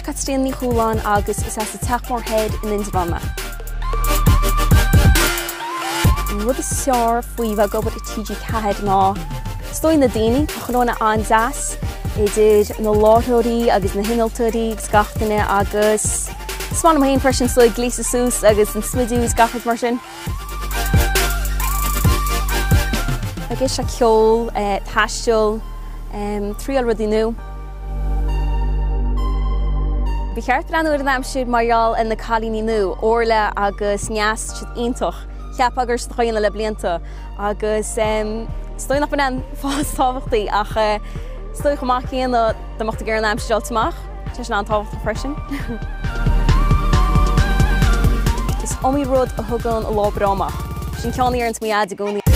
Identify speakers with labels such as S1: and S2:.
S1: Caitríona Ní Chualáin agus is as an Teach Mór Thoir in Indreabhán mé. An rud is fearr faoi bheith ag obair i TG4 ná is dóigh na daoine, tá chuile dhuine an-deas, idir na láithreoirí agus na hinnealtóirí agus gach duine agus is maith liom féin freisin is dóigh gléasadh suas agus an smidiú agus gach rud mar sin. Ag éisteacht le ceol, taisteal, triail rudaí nua. Ba cheart breathnú ar an aimsir mar gheall ar na cailíní nua, Orla agus Neas, tá siad iontach. Cheapfá go raibh siad á dhéanamh le blianta agus is dóigh nach b'in an fáth is tábhachtaí ach is dóigh chomh maith céanna dá mbeadh tú ag iarraidh an aimsir a fháilt amach. Tá sin an-tábhachtach freisin. Is iomaí rud a thugann lá breá amach. Sin ceann a dheireanns mo dhaid i gcónaí.